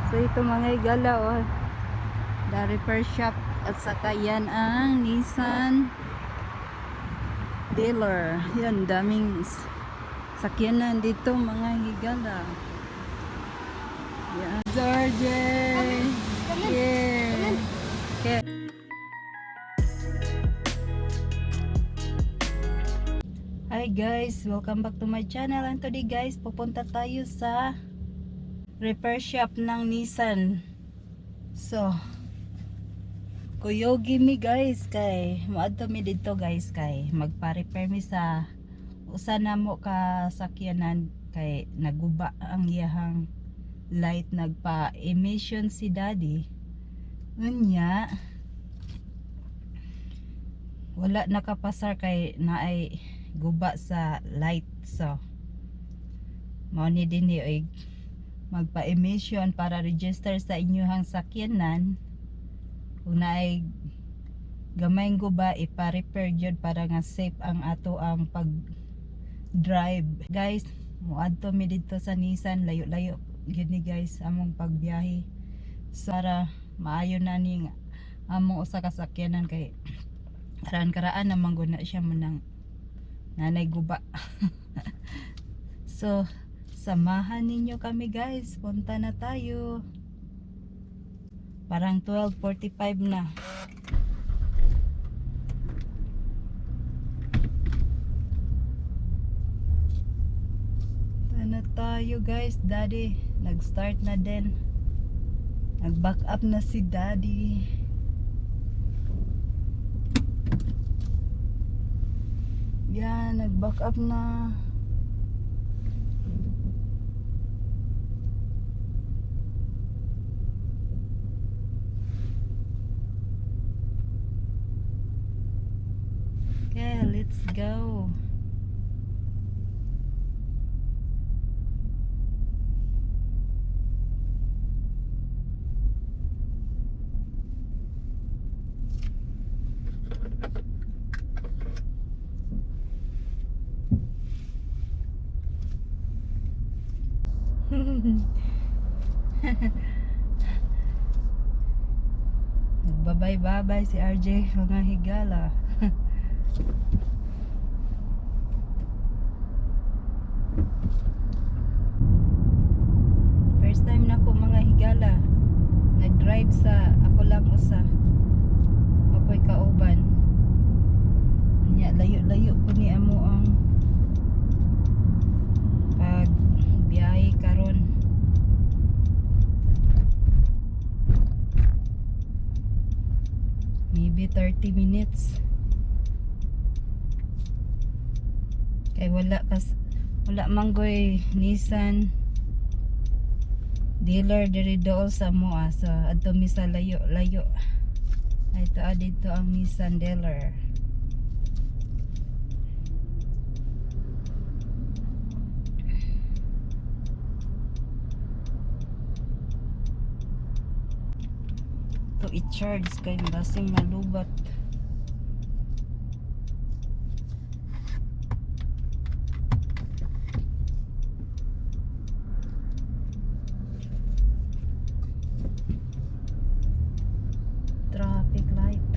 So ito, mga higala, oh. The repair shop at saka yan ang Nissan dealer. Yan, daming sakyanan dito, mga higala. Yan. RJ! Yeah! Okay. Hi guys! Welcome back to my channel. And today guys, pupunta tayo sa repair shop ng Nissan. So, kuyogi mi guys kay moadto mi didto guys kay magpa-repair mi sa usa namo ka sakyanan kay naguba ang iyahang light, nagpa-emission si daddy. Unya wala nakapasar kay naay guba sa light, so mao ni dinhi oy magpa-emission para register sa inyuhang sakyanan. Kung naay gamay guba, ipa-repair gyud para nga safe ang ato ang pag drive guys. Muadto mi didto sa Nissan, layo-layo gyud ni guys among pagbiyahe para maayo na ning among usa ka sakyanan kay karaan-karaan naman gud na siya manang nanay guba. So samahan ninyo kami guys, punta na tayo. Parang 12:45 na. Punta na tayo guys. Daddy nag start na din, nag back up na si daddy. Yan, nag back up na. Okay, let's go. Nagbabay-babay si RJ, mga higala. First time na ko, mga higala, nag-drive sa ako lang usa. Ako'y kauban. Nya layo-layo po ni amo ang pag biyahe karon. Maybe 30 minutes. Kay wala manggoy Nissan dealer diri dool sa moa. So adto mi sa layo layo. Ay, ito ah, dito ang Nissan dealer. To i-charge kay basing malubat. Traffic light.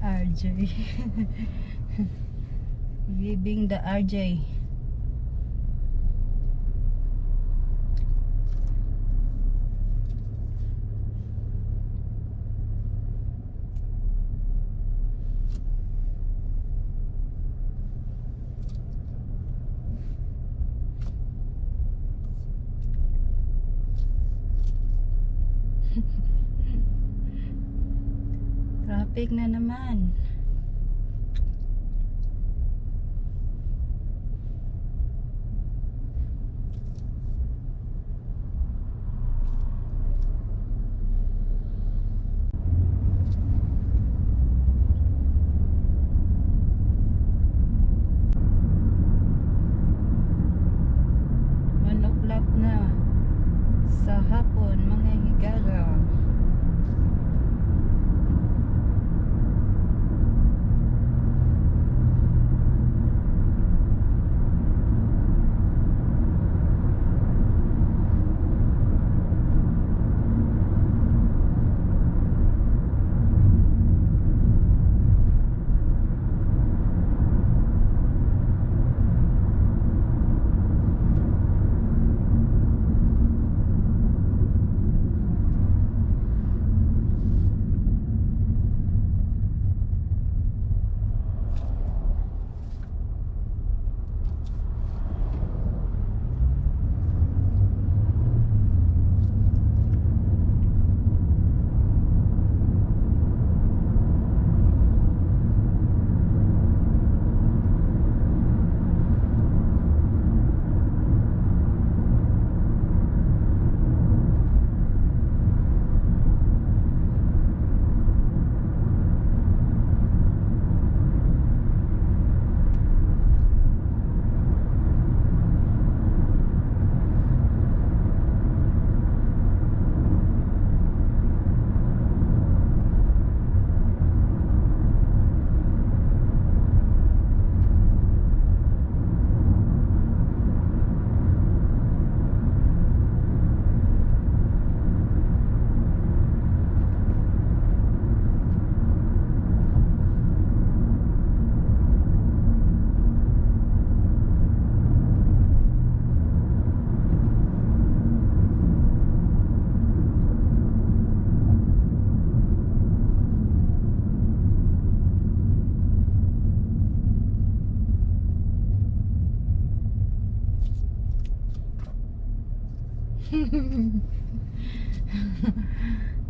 RJ. Giving the RJ. Traffic na naman. 1 o'clock na sa hapon, mga higala.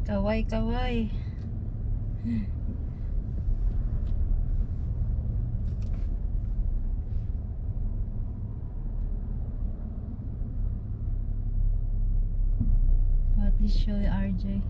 Kaway, kaway. What is show, RJ?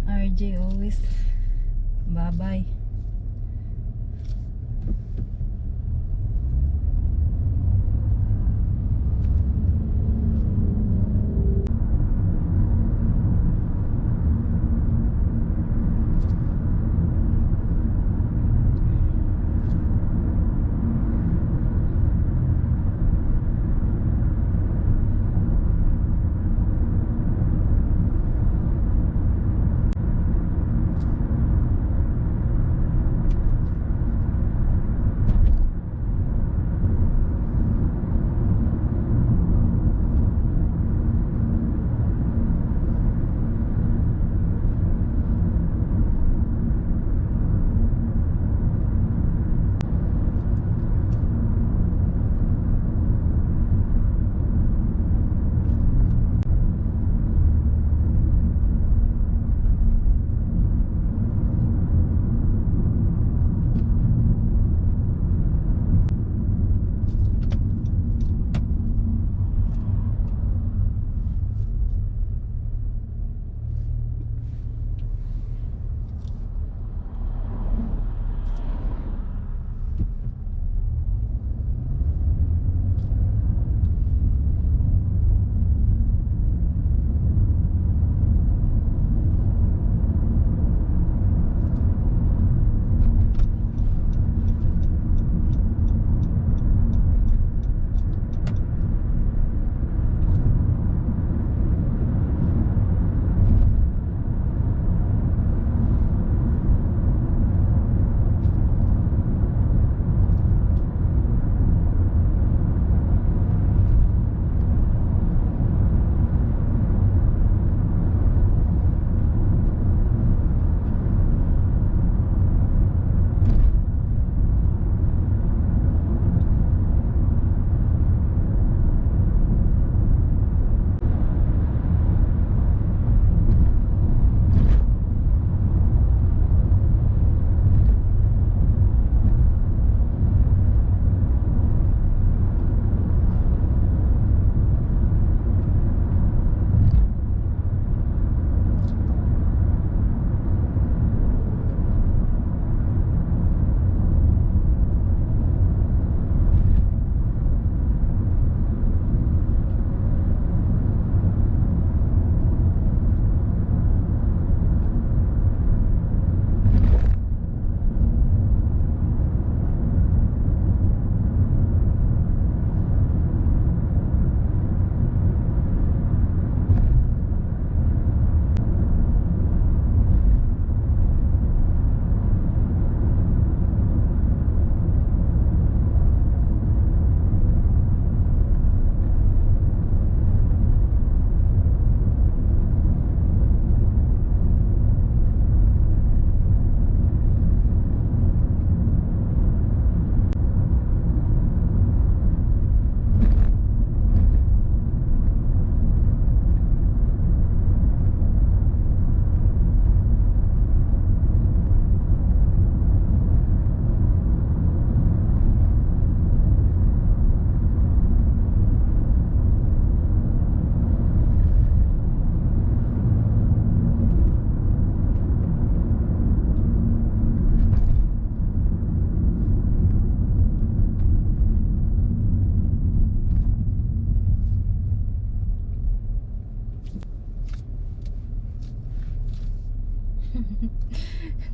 RJ always bye-bye.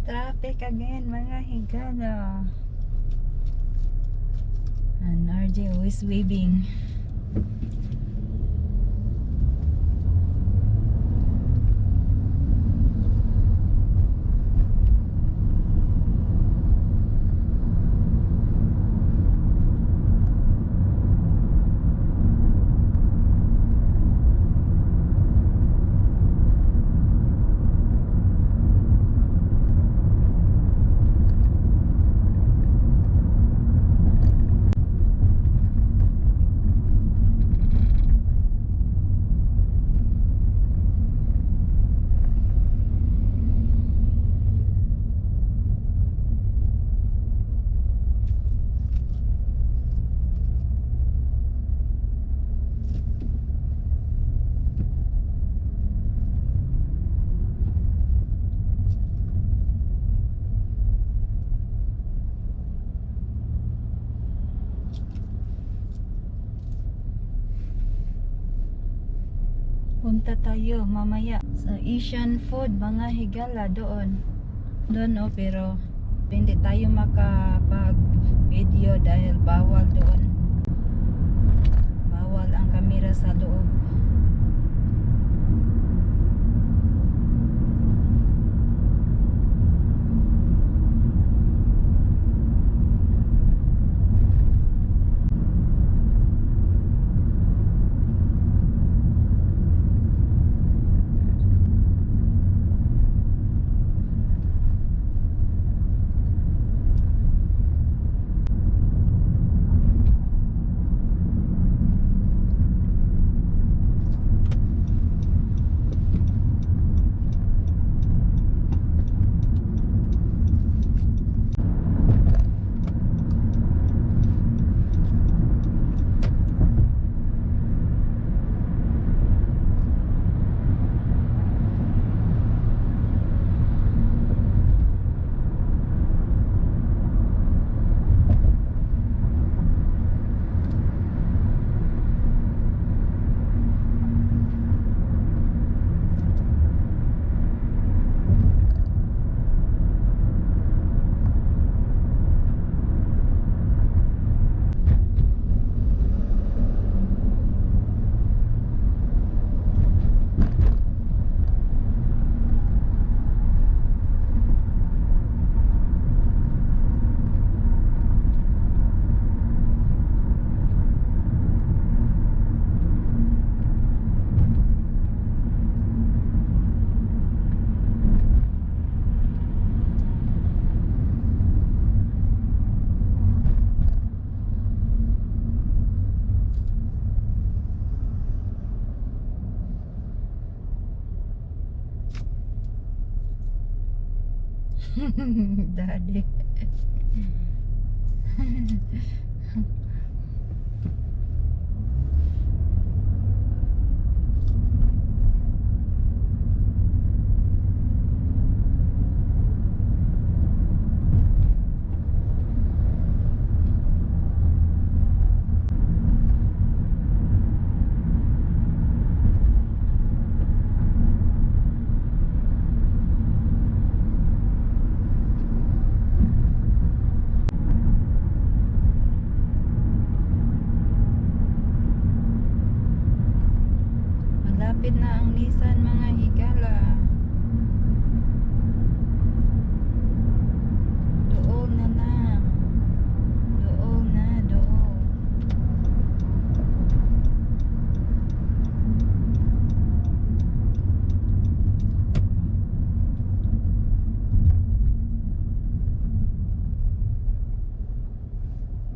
Traffic again, mga higala. And RJ always waving. Punta tayo mamaya sa Asian food, mga higala, doon. Doon oh, pero hindi tayo makapag video dahil bawal doon. Bawal ang kamera sa loob. Daddy. Malapit na ang Nissan, mga higala. Dool na lang. Dool na, dool.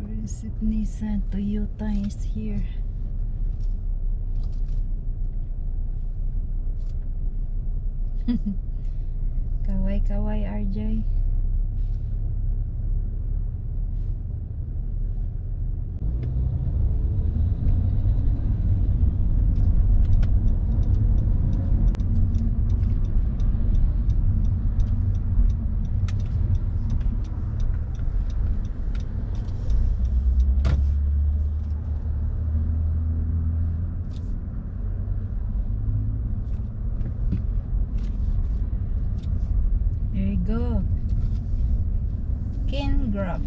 Where is it? Nissan Toyota is here. Kaway kaway, RJ. Go. Ken Graph.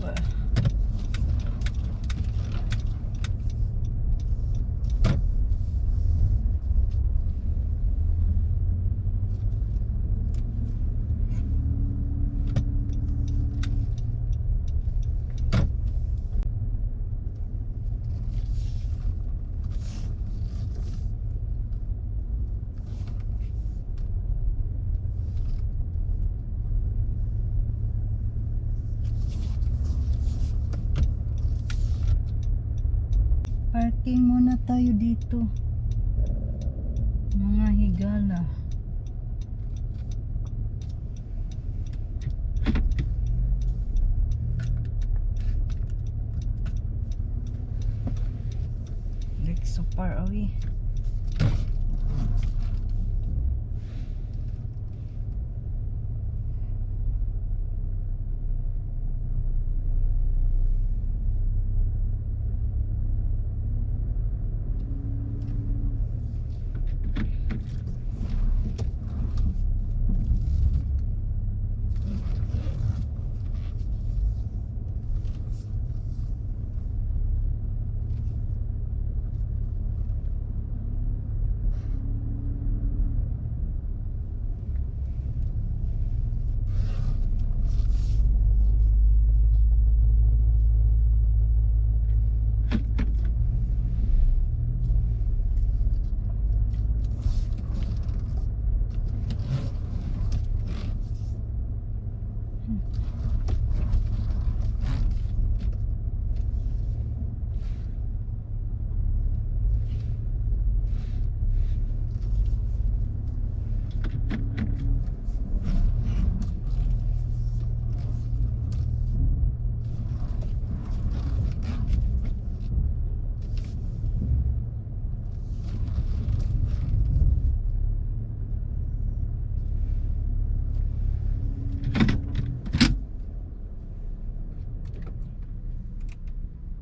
Well, parking muna tayo dito. Mga higala. Like so far away.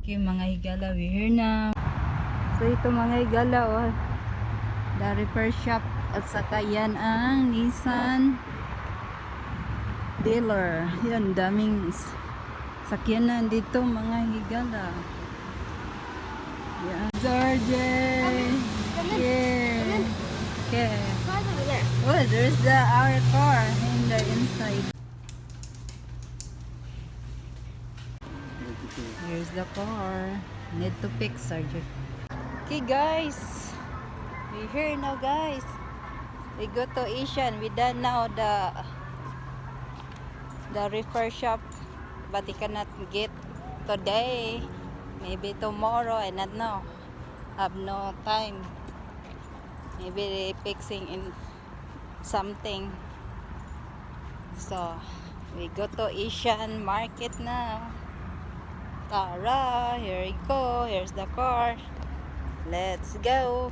Okay, mga higala, we here na. So ito, mga higala, oh. The repair shop at saka yan ang Nissan dealer. Yan, daming sakyanan dito, mga higala. Yan. Sir Come in. Yeah. Come in. Okay. Car's over there. Oh, there's the our car in the inside. Here's the car. Need to fix, Sergio. Okay, guys. We here now, guys. We go to Asian. We done now the repair shop, but he cannot get today. Maybe tomorrow. I not know. Have no time. Maybe they fixing in something. So we go to Asian market now. Tara, here we go. Here's the car. Let's go.